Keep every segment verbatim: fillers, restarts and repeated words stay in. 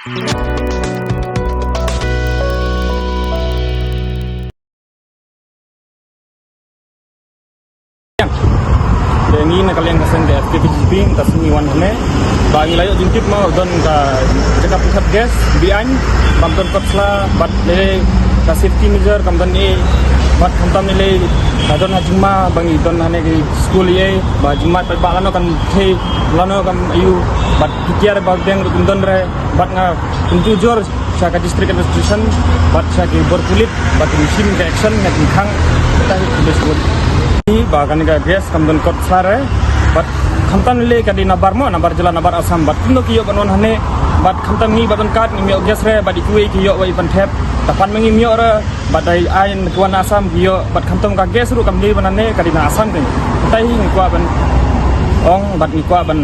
Te ngi na ka liang ka seng ka F K P G P, ta sngi wan hangne ba ngi la ïoh jingtip mo don ka jaka pynthep gas biang, bym don kot sla, bad lei ka safety measure kam don ei, bad khamtam lei ka don ha jingma ba ngi don hangne ki skul ei, ba jingma pat ba lano kan thei, lano kam aiu, bad ki kiar ba deng ruh kim don re, bad nga kyntu jur sha ka district administration bad sha ki bor pulit ba kin shim ka action, nga kin khang. Kita hi ka best vote. Hi ba kane ka gas kam don kot sla re, bad khamtam lei ka dei nabar mo, nabar jylla, nabar Assam, bad kumno ki ïoh ban wan hangne, bad khamtam ngi ba don card ngim ïoh gas re, bad i kiwei ki ïoh wei ban thep, ta pan ma ngim ïoh re, bad dei ai na ki wan na Assam ki ïoh, bad khamtam ka gas ruh kam dei ban hangne, ka dei na Assam te. Kita hi ngi kwah ban ong, bad ngi kwah ban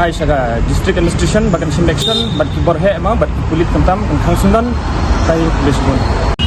ai sha ka district administration ba kan shim action, bad ki bor heh mo, bad ki pulit khamtam kan khang syndon. Kita hi, best vote.